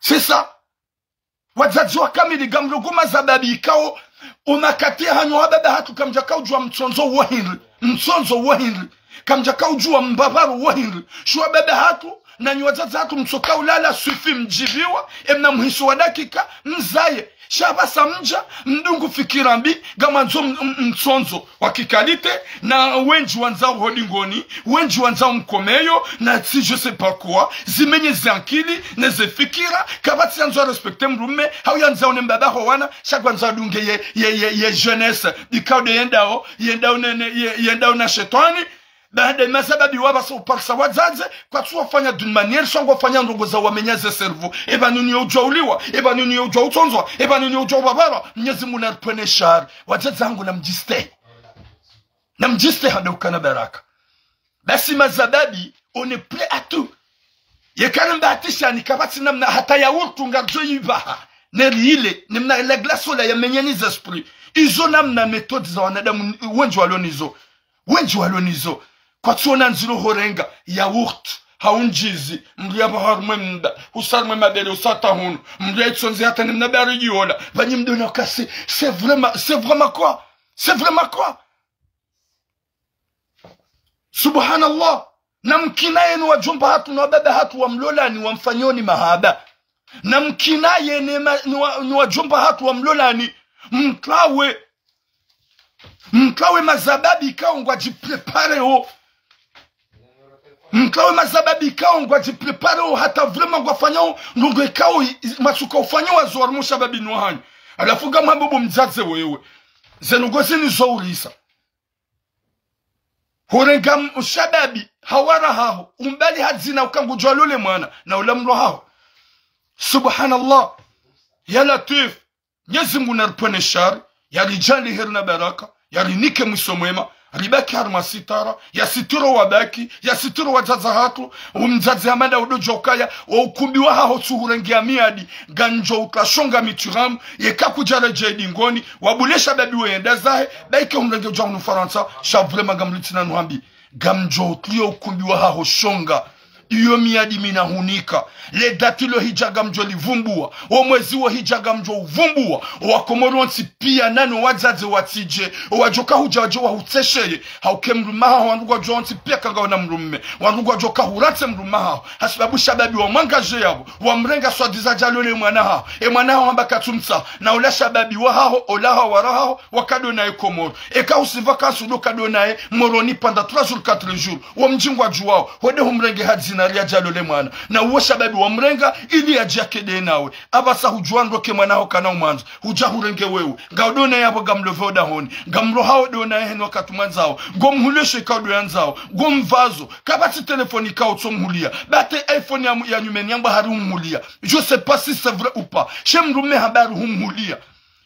C'est ça. Wadzadze wa kamili ngamlongo mazababi ikao, omakati hanyu wababa hatru kamdjaka udjuwa mtsondzo wo hindri, mtsondzo wo hindri, kamdjaka udjuwa mbapvaro wo hindri. Sha wababa hatru, nanyi wadzadze hatru mtsoka ulala swifi mdjiviwa, emna muhiso wa dakika, mzaye. Sha pvasa mdja, mdungu fikira mbi, ngamwandzo m-, m-, mtsondzo wa ki qualité, na wendji wandzao ho dingoni, wendji wandzao mkomeyo, na tsi je sais pas quoi, zimenye ze ankili, ne ze fikira, kapvatsi yandzo respecter mdrume, hau yandzao ne mbaba ho wana, sha ngwandzo adunge ye, ye, ye, ye jeunesse, ikao nde yendao, yendao ne, ne, ye, yendao na shetwani, baada mazababi wapvasa uparisa wadzadze, kwatsu wafanya d'une manière, sha ngwafanya ndrongoo za wamenya ze cerveau. Epvanu nyi udjuwa uliwa, epvanu nyi udjuwa utsondzwa, epvanu nyi udjuwa ubapvarwa, Mnyezi Mungu naripvwene shari. Wadzadze hangu namdjistehi. Namdjistehi hada ukana baraka. Basi mazababi, on est prêt à tout. Yeka namba hatishani kapvatsi namna hata yaourt ngaridjo ipvaha. Neri ile, namna la glace ola yamenyeni ze esprit. Izo namna méthode za wanadamu wendji walo nizo. Wendji walo nizo. Kwatsuona ndziro horenga, yaourt, haundjizi, mndru yapvo harumwa e mda, husa harumwa e mabere, husa hata hunu, mndru yaitsondze hata ni mna bari djiola, pvanyi mdru na ukasi, c'est vraiment, c'est vraiment quoi? C'est vraiment quoi? Subhanallah. Na mkinaye ni wadjomba hatru, na wababa hatru wamlolani, wamfanyoni mahaba. Na mkinaye ni ma-, ni wa-, ni wadjomba hatru wamlolani, mtlawe, mtlawe mazababi ikao ngwadjiprepareo. Mtlawe mazababi ikao ngwadjiprepareo, hata vraiment ngwafanyao ndrongo ikao i-, i-, matsuka ufanyao wazo harumwa ushababi ni wahanyu. Halafu ngamwambo bo mdzadze wewe, ze ndrongo zini zo urisa. Hurenga m-, ushababi, hawara haho, umbali hadzina uka ngudjo alole mwana, na ula mro haho. Subhanallah. Ya Latwif, Mnyezi Mngu naripvwene shari, yaridjaanlihe ri na baraka, yarinike mwiso mwema, ribaki harumwa sitara, yasitiri owabaki, yasitiri owadzadze hatru, umdzadze hama nda udo djo ukaya, wo ukumbi wahaho tsuhurengea miadi, ngamdjo utrashonga mitiramu, yeka kudjaredjei dingoni, wabule shababi wende zahe, ba ike humrenge udja hunu Farantsa, sha vraiment ngamlitsina nuhambi. Ngamdjo utrio ukumbi wahaho shonga. Iyo miadi mi nahunika. Le dati lo hidja ngamdjo livumbua. Wo mwezi wo hidja ngamdjo uvumbua. Owakomori wontsi pia nano wadzadze watsidje. Owadjoka hudja wadje wahutsesheye. Hauke mrume haho wandru ngwadjo wontsi pia kangawona mrume. Wandru ngwadjoka huratse mrume haho. Hasibabu shababi wamwangadje yapvo. Wamrenga swadizan djalole mwana haho. E mwana haho hamba katsumtsaha. Na ola shababi wahaho, ola hawara haho, wakado naye Komori. Eka husiva kasudo kado naye Moroni pendant trois jours, quatre jours. Wo mdji ngwadjuwao, hwende humrenge hadzina ili yadje alole mwana. Na uwo shababi wamrenga, ili yadje yakede nawe. Apvasa hudjuwa ndroke mwana haho kana umwandzo. Hudja hurenge wewe. Ngaudo naye yapvo ngamlove odahoni. Ngamro hao do naye heno wakati mwandzao. Ngomhulesho ikao do yandzao. Ngomvazo. Kapvatsi telefoni ikao tsomhulia. Ba ata iPhone ya, ya nyumeni yamba hari humhulia. Je sais pas si c'est vrai ou pas. She mrume hamba hari humhulia.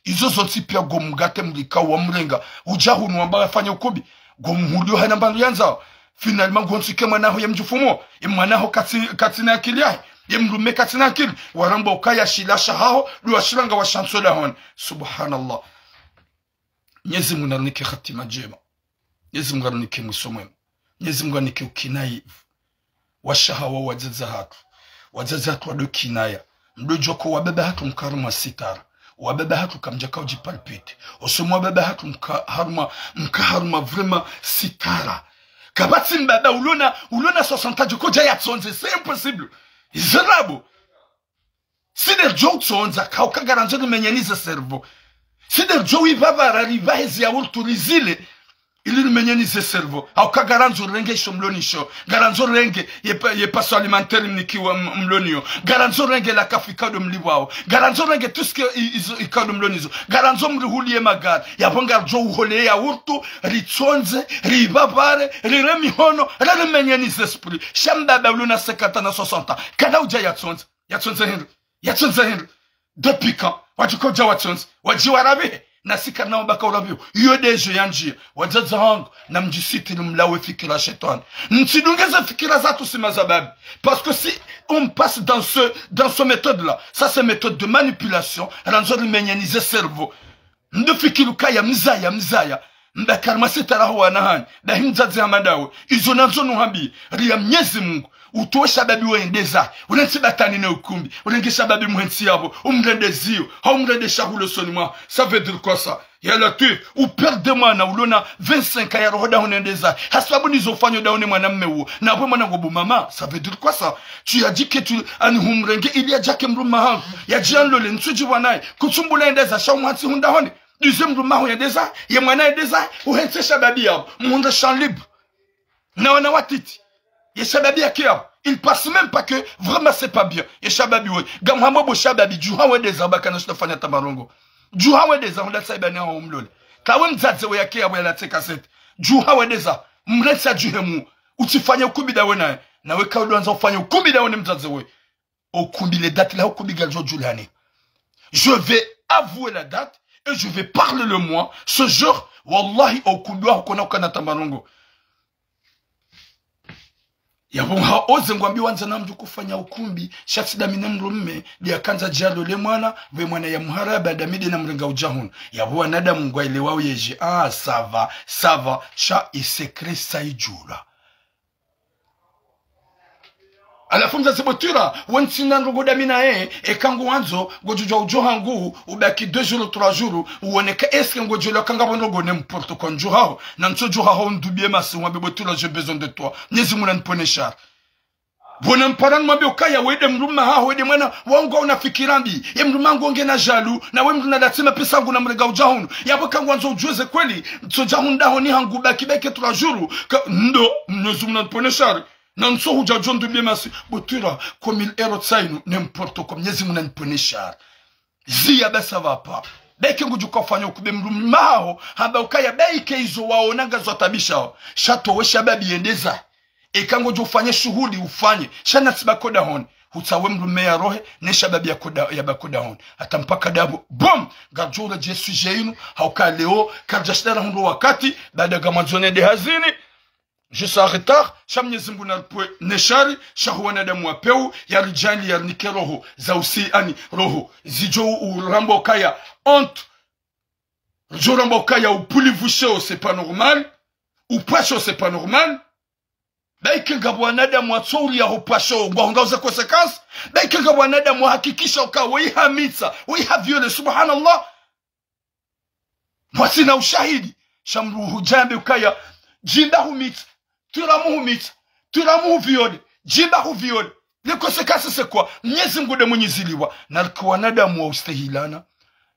Izo zontsi pia ngomgate mrika wamrenga. Udja hunu wamba yafanya ukumbi. Ngomhulio hana mbandru yandzao. Finalement ngontsi ke mwana haho ye mdjufumo. Ye mwana haho katsi, katsina akili yahe. Ye mrume katsina akili. Waramba ukaya shila shahaho. Ndo washilanga washanso dahoni. Subhanallah. Mnyezi Mngu narinike hatima ndjema. Mnyezi Mngu arinike mwiso mwema. Mnyezi Mngu arinike ukinayi. Washaha wa wadzadze hatru. Wadzadze hatru wado kinaya. Mdo djuwa ko wababa hatru mka harumwa sitara. Wababa hatru kamdjaka udjipalpite. Osomo wababa hatru mka harumwa, mka harumwa vraiment sitara. Kapvatsi mbaba ulona, ulona soixante ans djo kodja yatsondze. C'est impossible. Izirabo. Tsi ndo djo utsondza, hauka ngarandzo rimenyeni ze cerveau. Tsi ndo djo wipvapvara ripvahe zi yaourt rizile, ili rimenyeni ze cerveau. Hauka ngarandzo renge isho mloni sho. Ngarandzo renge ye pa-, ye passoire alimentaire mnikiwa m-, mloni yo. Ngarandzo renge la kafu ikado mlipvwao. Ngarandzo renge tout ce que i-, izo ikado mloni zo. Ngarandzo mrihulie magari. Yapvo ngaridjo uhole yaourt, ritsondze, ripvapvare, rire mihono, ririmenyeni ze esprit. Sha mbaba ulona cinquante na soixante ans. Kana udja yatsondza. Yatsondza hindri. Yatsondza hindri. Depuis quand? Wadji kodja watsondza. Wadji warapvihe. Na sika nao baka urapviho. Iyo dejo yandjia. Wadzadze hangu. Namdjisitiri mlawe fikira shetwani. Mtsidunge ze fikira zatru si mazababi. Parce que si on passe dans ce, dans ce méthode-là, ça c'est méthode de manipulation. Randzo rimenyeni ze cerveau. Mdo fikiri ukaya mzaya, mzaya. Mbakari masitara ho wana hanyu. Dahi mdzadze hama ndawe. Izo nandzo nuhambi. Ria Mnyezi Mngu. Utowe shababi wende zahe. Urentsi batani ne ukumbi. Urenge shababi muhentsi yapvo. Umrende ziyo. Hau umrende shahula usoni mwaho. Ça veut dire quoi ça? Ya Latwif. Uperde mwana ulona vingt-cinq ans ya roho dahoni ende zahe. Hasibabu nizo ufanyo dahoni mwana mme uwo. Na apvo mwana ngo bo mama. Ça veut dire quoi ça? Tu as dit que tu ani humrenge ili yadje yake mrume hangu. Yadje yanlole ntsudji wanaye. Kutsumbula ende zahe sha umwatsi hundahoni. Dize mrume haho yende zahe, ye mwana yende zahe, uhentsi shababi yapvo, muhundre champ libre. Na wana watiti. Ye shababi yake yapvo. Il pense même pas que vraiment c'est pas bien. Ye shababi we. Ngamhambo bo shababi, djuha wende zahe baka na shito fanya tamarongo. Djuha wende zahe, hunda tsaibani haho umlole. Kawe mdzadze we yake yapvo yalatse kasete. Djuha wende zahe, mrentsi adjuhe mu. Utsifanye ukumbi dawe naye. Nawe kaudjwandza ufanye ukumbi dawe ne mdzadze we. Ukumbi, le date la ukumbi ngalidjo djulani. Je vais avouer la date et je vais parler le mois. Ce jour, wallahi, ukumbi waho kona ukana tamarongo. Yapvo ha oze ngwambi wandzana mdru kufanya ukumbi, sha tsi dami ne mrume, dia kandza djalole mwana, pve mwana ya muharaba, dami de na mrenga udja hunu. Yapvo wanadamu ngwaelewao yedje, ah, ça va, ça va, sha i secret sa idjulwa. Halafu mdzadze Botwira, we ntsina ndrongo dami naye, eka ngwandzo, ngodjo djuwa udjo hangu, ubaki deux jours, trois jours, uwone ka est-ce que ngodjo lwa kanga bo ndrongo n'importe quoi ndjo haho, na ntso djo haho ndubie masi, wambe Botwira, j'ai besoin de toi. Mnyezi Mungu nanipvonese shari. Bona mpara nimwambie ukaya, we nde mdrume haho, we nde mwana wangu, una fikira mbi. Ye mdrume wangu ngena jaloux, na we mdru na latima pesa yangu na mrenga udja hunu. Yapvo ka ngwandzo udjuwe ze kweli, ntso dja hunu dahoni hangu baki baki trois jours. Ka, ndo, Mnyezi Mungu nanipvonese shari. Na ntso hudja djo ndubie masi, Botwira, comme il est rotsainu, n'importe quoi, Mnyezi Mungu nanipvonese shari. Ziya basi pvapvo. Beke ngudjo kafanya ukube mdrume haho, hamba ukaya beke izo waona ngazo tabisha. Sha towe shababi yendeza. Eka ngodjo ufanye shuhuli ufanye. Sha natsi baki dahoni. Hutsaha we mdrume ya rohe, ne shababi ya koda, ya baki dahoni. Hata mpaka dapvo. Bom! Ngadjo ula je sujet inu, hauka leo, kardja shinda rahundru wakati, baada ngamwandzo nende hazini. Je suis en retard, sha Mnyezi Mungu naripvonese shari, sha hu wanadamu wa pewu, ya ridjaanli ya rinike roho, za usi ani roho, zidjo u-, uramba ukaya, honte, ridjo ramba ukaya upvulivu sheo, c'est pas normal, upvwa sheo, c'est pas normal. Beke ngapvo wanadamu watsouri ya hupvwa sheo, ngwa hunga uza conséquence, beke ngapvo wanadamu wahakikisha uka, weiha mitsa, weiha viole, subhanallah. Mwatsina ushahidi, sha mdru hudja yambe ukaya, djimba humitsa, twira muhumitsa, twira muhuviole, djimba huviole. Les conséquences c'est quoi? Mnyezi Mungu nde mwenye ziliwa, na rike wanadamu wa ustehilana,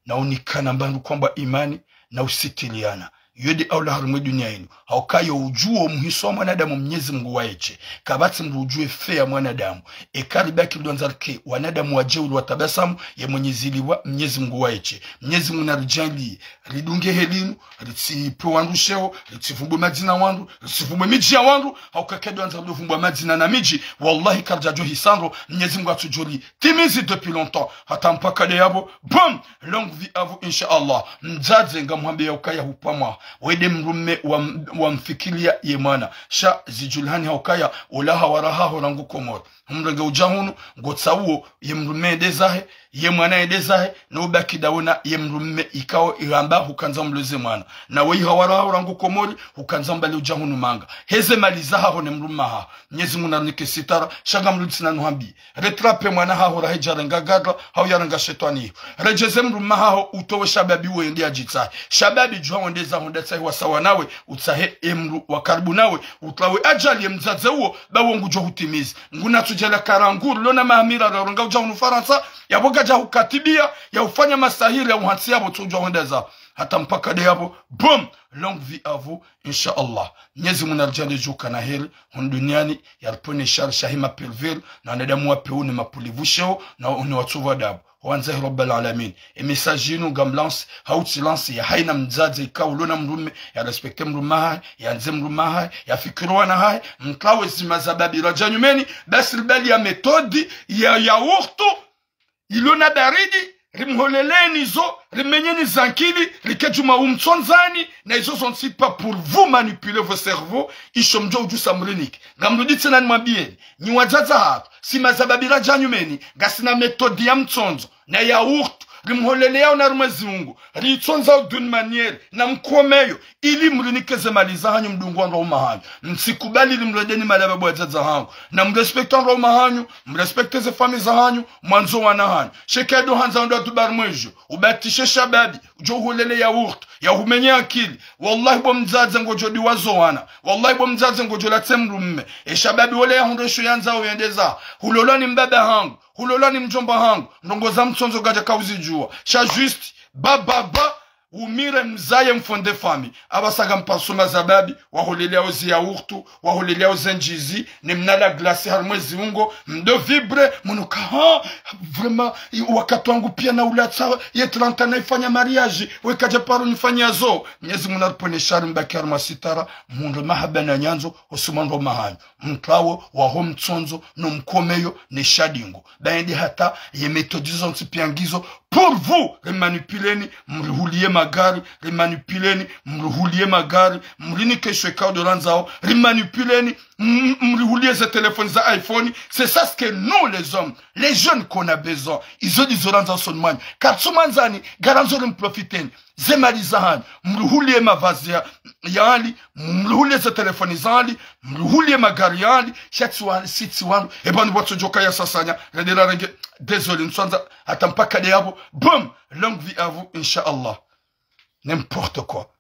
na unikana mbandru kwamba imani, na usitiliana. Yo nde aula harumwa dunia inu. Hauka yo udjuo muhiso wa mwanadamu Mnyezi Mungu waeshe. Kapvatsi mdru udjuo efe ya mwanadamu. Eka ribaki ridjwandza rike wanadamu wa jeuri wa tabasamu, ye mwenye ziliwa Mnyezi Mungu waeshe. Mnyezi Mungu naridjaanli, ridunge heli inu, ritsipve wandru sheo, ritsivumbwe madzina wandru, ritsivumbwe midji ya wandru, hauka eka ridjwandza ridjo vumbwa madzina na midji, wallahi karidja djo hisa ndro, Mnyezi Mungu atsudjo ritimizi depuis longtemps. Hata mpaka nde yapvo, bom! Longue vie à vous, insha Allah. Mdzadze ngamhwambiao ukaya hupvamwa. We nde mdrume wa, wa mfikiria ye mwana. Sha zidjulihani haukaya, ula hawara haho rangu Komori. Humrenge udja hunu, ngotsaho, ye mdrume yende zahe, ye mwana yende zahe, no ubaki dawe na ye mdrume ikao iramba hukandza umloze mwana. Na we ihawara haho rangu Komori, hukandza mbali udja hunu manga. Heze mali zahaho ne mdrume haho. Mnyezi Mungu narinike sitara, sha ngamrudisi na nuhambi. Retrape mwana haho rahe djarenga gadra, hau yarenga shetwani iyo. Redjeze mdrume haho utowe shababi wo yende yadjitsahe. Shababi djuha wende zaho ndatsahiwa sawa nawe, utsahe emdru wa karibu nawe, utlawe ajali ye mdzadze uwo, ba wo ngudjo hutimizi. Ngunatsudjela karanguru, lona mahamira raronga udja hunu Farantsa, yapvo kadja hukatibia, ya ufanya masahiri, ya uhantsi yapvo tsudjuwa wende zaho. Hata mpaka nde yapvo, bom! Longue vie à vous, insha Allah. Mnyezi Mungu naridjaanlie djuka na heri, hunu duniani, yaripvonese shari sha hima pervers, na wanadamu wa pewu ne mapvulivu sheo, na ne watsuva dabu. Wandzahi Rabbal Alamin. E message inu ngamlance, hau tsilance, ya haina mdzadze ikao ulona mdrume, ya respecte mdrume hahe, yandze mdrume hahe, ya fikiri wana hahe, mtlawe zima za babi radja nyumeni, basi ribali ya méthode, ya yaourt, ilona baridi, rimholeleni zo, rimenyeni zankili, rike djuma umtsondzani, na izo zontsi pas pour vous manipuler vos cerveaux, isho mdjo udjusa mrinike. Ngamrudi tsena nimwambieni, nyi wadzadze hatru, si mazababi radja nyumeni, ngasina méthode ya mtsondzo, na yaourt, rimholeleao na rumwe ziungo, ritsondzao d'une manière, na mkomeyo, ili mrinike ze mali zahanyu mdungu wandru waume hanyu. Mtsikubali ili mredeni mali ya babu wadzadze hangu. Na mrespecte wandru waume hanyu, mrespecte ze famille zahanyu, mwandzo wana hanyu. Sheke ndo handza wandru watuba rumwedjo, ubatishe shababi, udjo uholele yaourt, ya humenye akili. Wallahi bo mdzadze ngodjo diwa zo wana. Wallahi bo mdzadze ngodjo latse mdrume. E shababi wole yahundre sho yandzao yende zaho. Hulolwa ni mbaba hangu, hulolwa ni mdjomba hangu. Ndrongo za mtsondzo kadja kauzidjuwa. Sha juste, ba, ba, ba, umire mzaye mfonde famille. Apvasa ngampvaso mazababi, waholeleao ze yaourt, waholeleao ze ndjizi, ne mna la glace harumwe ziungo, mdo vibre, mnuka, ha, vraiment, wakati wangu pia na ulatsa, ye trente ans naifanya mariage, we kadja paro nifanya zo. Mnyezi Mungu naripvonese shari mbaki harumwa sitara, mhundre mahaba na nyandzo, hosoni mwa wandru waume hanyu. Mtlawo, waho mtsondzo, no mkomeyo, ne shadingo. Ba yende hata, ye méthode zontsi pia ngizo, pour vous, rimanipuleni, mrihuliye magari, rimanipuleni, mrihulie magari, mrinike shweka ndo randzao, rimanipuleni, m-, mrihulie ze telefoni za iPhone. C'est ça ce que nous les hommes, les jeunes qu'on a besoin. Izo ndizo randzao usoni mwanyu. Karitsu mwandzani, ngarandzo rimprofiteni. Ze mali zahanyu, mrihulie mavazi ya, yahanyu, mrihulie ze telefoni zahanyu, mrihulie magari yahanyu, sha tsi wa-, si tsi wanu, eba ni pvwatsodjoka ya sasanya, rende rirenge, désolé, ntswandza, hata mpaka de yapvo, boum, longue vie à vous, Inch'Allah. N'importe quoi.